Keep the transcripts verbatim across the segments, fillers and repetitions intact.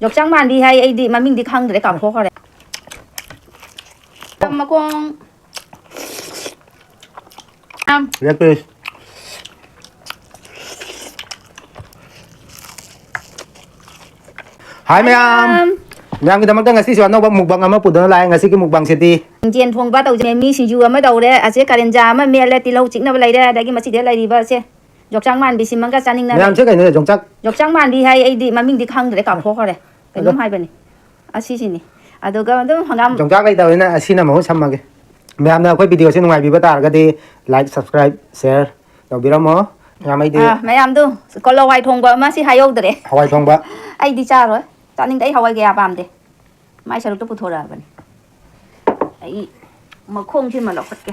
ꯌꯣꯡꯆꯥꯛ ꯃꯥꯟꯕꯤ ꯍꯥꯏ, ꯑꯩꯗꯤ ꯃꯃꯤꯡꯗꯤ ꯈꯪꯗ꯭ꯔꯦ, ꯀꯥꯎꯊꯣꯛꯈ꯭ꯔꯦ꯫ ꯃꯈꯣꯡ꯫ ꯑꯝ꯫ Leg piece꯫ ꯍꯥꯏ ꯃꯌꯥꯝ꯫ ꯃꯌꯥꯝ꯫ ꯃꯌꯥꯝꯒꯤꯗꯃꯛꯇ ꯉꯁꯤꯁꯨ ꯑꯅꯧꯕ mukbang ꯑꯃ ꯄꯨꯗꯨꯅ ꯂꯥꯛꯑꯦ꯫ ꯉꯁꯤꯒꯤ mukbangꯁꯤꯗꯤ ꯌꯦꯟ ꯊꯣꯡꯕ ꯇꯧꯖꯩ꯫ ꯃꯤ ꯁꯤꯡꯖꯨ ꯑꯃ ꯇꯧꯔꯦ꯫ ꯑꯁꯦ ꯀꯥꯂꯦꯟꯖꯥ ꯑꯃ ꯃꯦꯠꯂꯦ꯫ ꯇꯤꯜꯍꯧ ꯆꯤꯛꯅꯕ ꯂꯩꯔꯦ꯫ ꯑꯗꯒꯤ ꯃꯁꯤꯗ ꯂꯩꯔꯤꯕ ꯑꯁꯦ ꯌꯣꯡꯆꯥꯛ ꯃꯥꯟꯕꯤꯁꯤꯃꯒ ꯆꯥꯅꯤꯡꯅꯕ꯫ ꯃꯌꯥꯝꯁꯦ ꯀꯩꯅꯣ ꯌꯣꯡꯆꯥꯛ? ꯌꯣꯡꯆꯥꯛ ꯃꯥꯟꯕꯤ ꯍꯥꯏ, ꯑꯩꯗꯤ ꯃꯃꯤꯡꯗꯤ ꯈꯪꯗ꯭ꯔꯦ, ꯀꯥꯎꯊꯣꯛꯈ꯭ꯔꯦ꯫ ꯀꯩꯅꯣꯝ ꯑꯗꯣ ꯍꯥꯏꯕꯅꯤ꯫ ꯑꯁꯤꯁꯤꯅꯤ꯫ ꯑꯗꯨꯒ ꯑꯗꯨꯝ ꯍꯪꯒꯥꯝ ꯌꯣꯡꯆꯥꯛ ꯂꯩꯇꯕꯅꯤꯅ ꯑꯁꯤꯅ ꯃꯍꯨꯠ ꯁꯝꯃꯒꯦ꯫ ꯃꯌꯥꯝꯅ ꯑꯩꯈꯣꯏ videoꯁꯦ ꯅꯨꯡꯉꯥꯏꯕꯤꯕ ꯇꯥꯔꯒꯗꯤ like, subscribe, share ꯇꯧꯕꯤꯔꯝꯃꯣ꯫ ꯃꯌꯥꯝ ꯑꯩꯗꯤ ꯑꯥ, ꯃꯌꯥꯝꯗꯨ ꯀꯣꯂꯣ ꯍꯋꯥꯏ ꯊꯣꯡꯕ ꯑꯃ ꯁꯤ ꯍꯥꯏꯍꯧꯗ꯭ꯔꯦ꯫ ꯍꯋꯥꯏ ꯊꯣꯡꯕ꯫ ꯑꯩꯗꯤ ꯆꯥꯔꯣꯏ꯫ ꯆꯥꯅꯤꯡꯗꯦ, ꯑꯩ ꯍꯋꯥꯏ ꯀꯌꯥ ꯄꯥꯝꯗꯦ꯫ ꯃꯥꯏ ꯁꯔꯨꯛꯇꯣ ꯄꯨꯊꯣꯔꯛꯑꯕꯅꯤ꯫ ꯑꯩ ꯃꯈꯣꯡꯁꯤꯃ ꯂꯧꯈꯠꯀꯦ꯫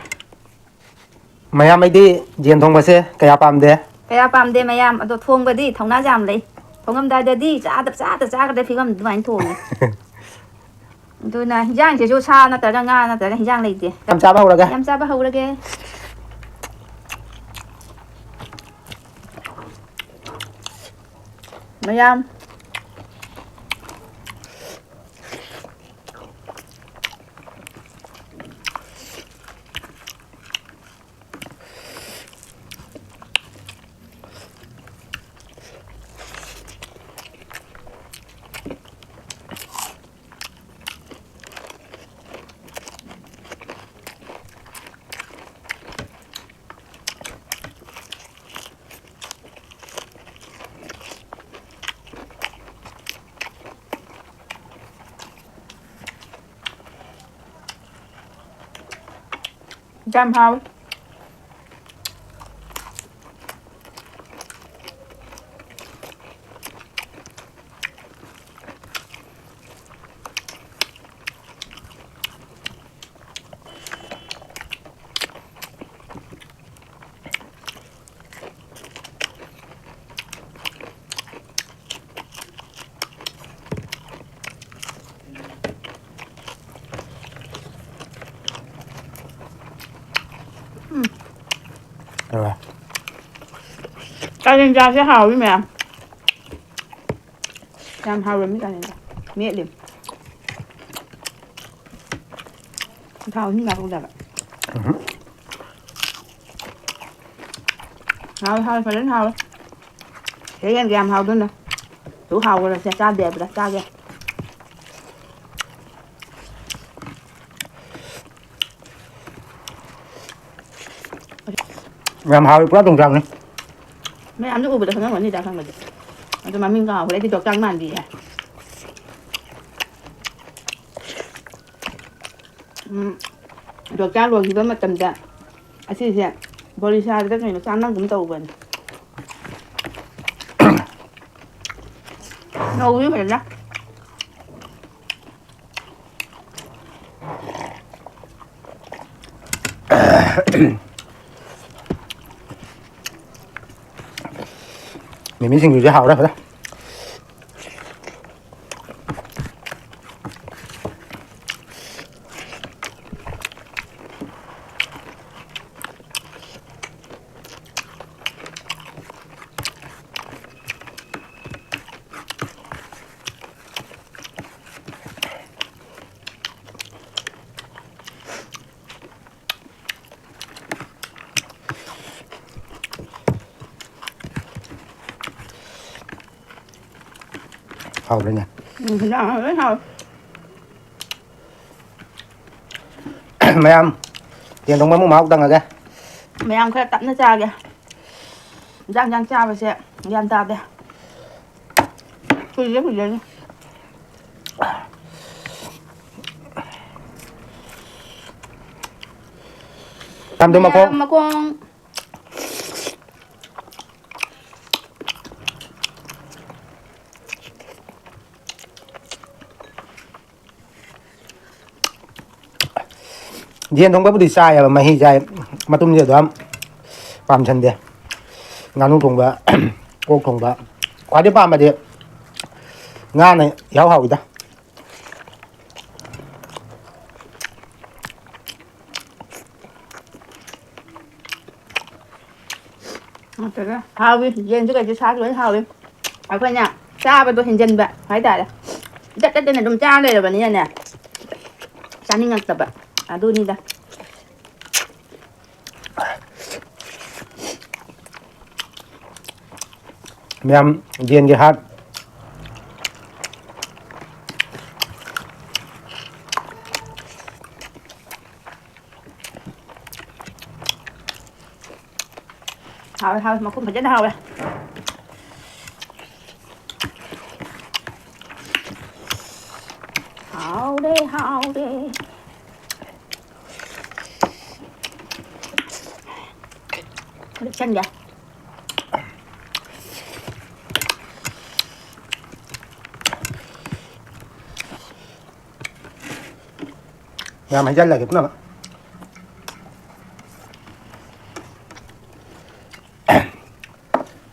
ꯃꯌꯥꯝ ꯑꯩꯗꯤ ꯌꯦꯟ ꯊꯣꯡꯕꯁꯦ ꯀꯌꯥ ꯄꯥꯝꯗꯦ꯫ ꯀꯌꯥ ꯄꯥꯝꯗꯦ ꯃꯌꯥꯝ, ꯑꯗꯣ ꯊꯣꯡꯕꯗꯤ ꯊꯧꯅꯥ ꯌꯥꯝ ꯂꯩ꯫ ꯊꯣꯡꯉꯝꯗꯥꯏꯗꯗꯤ ꯆꯥꯗ, ꯆꯥꯗ ꯆꯥꯒꯗ꯭ꯔ ꯐꯤꯕꯝ ꯑꯗꯨꯃꯥꯏꯅ ꯊꯣꯡꯉꯦ꯫ ꯑꯗꯨꯅ ꯍꯤꯟꯖꯥꯡꯁꯤꯁꯨ ꯁꯥ ꯅꯠꯇ꯭ꯔꯒ ꯉꯥ ꯅꯠꯇ꯭ꯔꯒ ꯍꯤꯟꯖꯥꯡ ꯂꯩꯇꯦ꯫ ꯌꯥꯝ ꯆꯥꯕ ꯍꯧꯔꯒꯦ꯫ ꯌꯥꯝ ꯆꯥꯕ ꯍꯧꯔꯒꯦ꯫ ꯃꯌꯥꯝ꯫ ꯌꯥꯝ ꯍꯥꯎꯋꯤ꯫ ꯎꯝ꯫ ꯀꯩꯗꯧꯔꯦ? ꯀꯥꯂꯦꯟ ꯆꯥꯁꯦ ꯍꯥꯎꯋꯤ ꯃꯌꯥꯝ꯫ ꯌꯥꯝ ꯍꯥꯎꯔꯝꯃꯤ ꯀꯥꯏꯅ ꯃꯦꯠꯂꯤ꯫ ꯊꯥꯎ ꯍꯤꯡ ꯍꯥꯞꯄꯧꯗꯕ꯫ ꯎꯝꯍꯨꯝ꯫ ꯍꯥꯎꯋꯦ, ꯍꯥꯎꯋꯦ, ꯐꯖꯅ ꯍꯥꯎꯋꯦ꯫ ꯁꯤꯗ ꯌꯦꯡꯒꯦ ꯌꯥꯝ ꯍꯥꯎꯗꯣꯏꯅꯦ꯫ ꯑꯗꯨ ꯍꯥꯎꯕꯗ ꯆꯥ-, ꯆꯥꯗꯦ ꯍꯥꯏꯕꯗ ꯆꯥꯒꯦ꯫ ꯌꯥꯝ ꯍꯥꯎꯋꯤ, ꯄꯨꯔꯥ ꯌꯣꯡꯆꯥꯛꯅꯤ꯫ ꯃꯌꯥꯝꯗꯤ ꯎꯕꯗ ꯈꯪꯉꯝꯒꯅꯤꯗ ꯈꯪꯕꯗꯤ꯫ ꯑꯗꯨ ꯃꯃꯤꯡ ꯀꯥꯎꯈ꯭ꯔꯦ, ꯑꯩꯗꯤ ꯌꯣꯡꯆꯥꯛ ꯃꯥꯟꯕꯤꯌꯦ꯫ ꯎꯝ, ꯌꯣꯡꯆꯥꯛ ꯂꯣꯏꯈꯤꯕ ꯃꯇꯝꯗ ꯑꯁꯤꯁꯦ ꯕꯣꯔꯤꯁꯥꯗ ꯀꯩꯅꯣ ꯆꯥꯅꯒꯨꯝ ꯇꯧꯕꯅꯤ꯫ ꯉꯧꯕꯤ ꯐꯖꯅ꯫ ꯃꯤꯃꯤ ꯁꯤꯡꯖꯨꯁꯦ ꯍꯥꯎꯔꯦ ꯐꯖꯅ꯫ ꯍꯥꯎꯕ꯭ꯔꯥꯅꯦ? ꯎꯝ, ꯍꯤꯟꯖꯥꯡ ꯂꯣꯏ ꯍꯥꯎꯋꯦ꯫ ꯃꯌꯥꯝ, ꯌꯦꯟ ꯊꯣꯡꯕ ꯑꯃꯨꯛ ꯃꯍꯥꯎ ꯇꯪꯉꯒꯦ꯫ ꯃꯌꯥꯝ ꯈꯔ ꯇꯞꯅ ꯆꯥꯒꯦ꯫ ꯏꯟꯖꯥꯡ, ꯏꯟꯖꯥꯡ ꯆꯥꯕꯁꯦ ꯒ꯭ꯌꯥꯟ ꯇꯥꯗꯦ꯫ ꯀꯨꯏꯔꯦ, ꯀꯨꯏꯔꯦ꯫ ꯇꯝꯗꯣ ꯃꯈꯣꯡ꯫ ꯃꯌꯥꯝ ꯃꯈꯣꯡ꯫ ꯌꯦꯟ ꯊꯣꯡꯕꯕꯨꯗꯤ ꯆꯥꯏꯑꯕ, ꯃꯍꯤ ꯆꯥꯏ, ꯃꯇꯨꯝꯁꯦ ꯑꯗꯨꯝ ꯄꯥꯝꯁꯟꯗꯦ꯫ ꯉꯥꯅꯨ ꯊꯣꯡꯕ, ꯑꯣꯛ ꯊꯣꯡꯕ, ꯈ꯭ꯋꯥꯏꯗꯩ ꯄꯥꯝꯕꯗꯤ ꯉꯥꯅ ꯏꯍꯥꯎ ꯍꯥꯎꯋꯤꯗ꯫ ꯅꯠꯇ꯭ꯔꯒ ꯍꯥꯎꯋꯤ, ꯌꯦꯟꯁꯨ ꯀꯩꯁꯨ ꯁꯥꯁꯨ ꯂꯣꯏ ꯍꯥꯎꯋꯤ꯫ ꯑꯩꯈꯣꯏꯅ ꯆꯥꯕꯗꯣ ꯍꯦꯟꯖꯟꯕ ꯍꯥꯏꯇꯥꯔꯦ꯫ ꯏꯇꯠ ꯇꯠꯇꯅ ꯑꯗꯨꯝ ꯆꯥ ꯂꯩꯔꯕꯅꯤꯅꯅꯦ, ꯆꯥꯅꯤꯡꯉꯛꯇꯕ ꯑꯗꯨꯅꯤꯗ꯫ ꯃꯌꯥꯝ ꯌꯦꯟꯒꯤ ꯍꯥꯔꯠ꯫ ꯍꯥꯎꯋꯦ, ꯍꯥꯎꯋꯦ, ꯃꯈꯨꯝ ꯐꯖꯅ ꯍꯥꯎꯋꯦ꯫ ꯍꯥꯎꯔꯦ, ꯍꯥꯎꯔꯦ꯫ ꯂꯨꯞꯁꯟꯒꯦ꯫ ꯃꯌꯥꯝ ꯍꯩꯖꯜꯂꯒꯦ ꯄꯨꯝꯅꯃꯛ꯫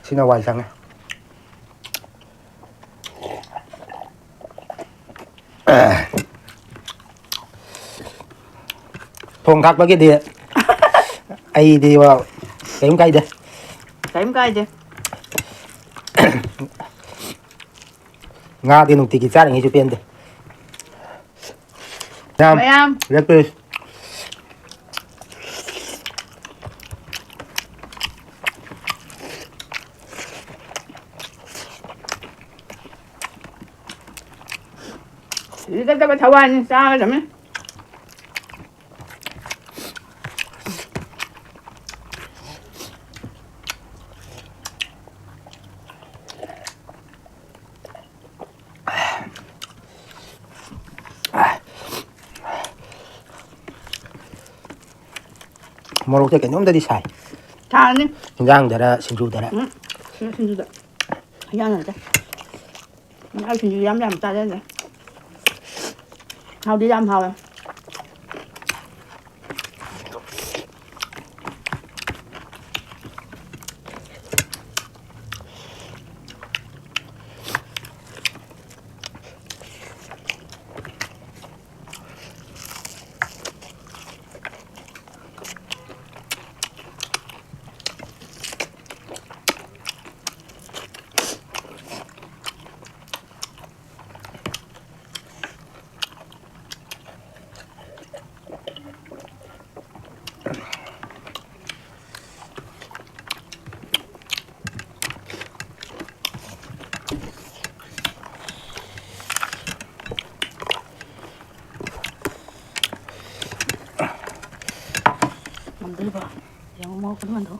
ꯁꯤꯅ ꯋꯥꯏ ꯁꯪꯉꯦ꯫ ꯊꯣꯡ ꯊꯥꯛꯄꯒꯤꯗꯤ ꯑꯩꯗꯤ ꯋꯥ ꯀꯔꯤꯝ ꯀꯥꯏꯗꯦ꯫ ꯀꯔꯤꯝ ꯀꯥꯏꯗꯦ꯫ ꯉꯥꯗꯤ ꯅꯨꯡꯇꯤꯒꯤ ꯆꯥꯔꯤꯉꯩꯁꯨ ꯄꯦꯟꯗꯦ꯫ ꯃꯌꯥꯝ, ꯃꯌꯥꯝ꯫ Leg piece꯫ ꯁꯤꯒꯗꯕ ꯊꯋꯥꯏꯅꯤ ꯆꯥꯒꯗꯕꯅꯤ꯫ ꯃꯣꯔꯣꯛꯁꯦ ꯀꯩꯅꯣꯝꯗꯗꯤ ꯁꯥꯏ꯫ ꯊꯥꯅꯤ꯫ ꯏꯟꯖꯥꯡꯗꯔ ꯁꯤꯡꯖꯨꯗꯔ? ꯎꯝ, ꯁꯤꯡꯖꯨꯗ꯫ ꯏꯟꯖꯥꯡ ꯅꯠꯇꯦ꯫ ꯉꯥ ꯁꯤꯡꯖꯨ ꯌꯥꯝ ꯌꯥꯝ ꯆꯥꯖꯗ꯭ꯔꯦ꯫ ꯍꯥꯎꯗꯤ ꯌꯥꯝ ꯍꯥꯎꯋꯦ꯫ ꯀꯩꯅꯣꯗꯣ꯫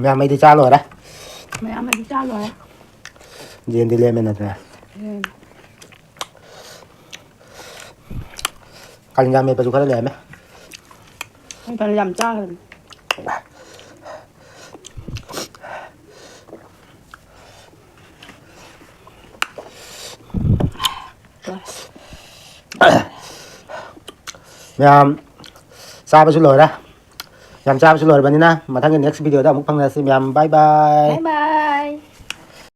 ꯃꯌꯥꯝ ꯑꯩꯗꯤ ꯆꯥ ꯂꯣꯏꯔꯦ꯫ ꯃꯌꯥꯝ ꯑꯩꯗꯤ ꯆꯥ ꯂꯣꯏꯔꯦ꯫ ꯌꯦꯟꯗꯤ ꯂꯦꯝꯃꯦ ꯅꯠꯇ꯭ꯔꯥ? ꯎꯝ꯫ ꯀꯥꯂꯦꯟꯖꯥ ꯃꯦꯠꯄꯁꯨ ꯈꯔ ꯂꯩꯔꯝꯃꯦ꯫ ꯑꯩ ꯐꯅ ꯌꯥꯝ ꯆꯥꯈ꯭ꯔꯕꯅꯤ꯫ ꯃꯌꯥꯝ ꯆꯥꯕꯁꯨ ꯂꯣꯏꯔꯦ꯫ ꯌꯥꯝ ꯆꯥꯕꯁꯨ ꯂꯣꯏꯔꯕꯅꯤꯅ ꯃꯊꯪꯒꯤ next video ꯗ ꯑꯃꯨꯛ ꯐꯪꯅꯔꯁꯤ ꯃꯌꯥꯝ꯫ Bye bye. Bye bye.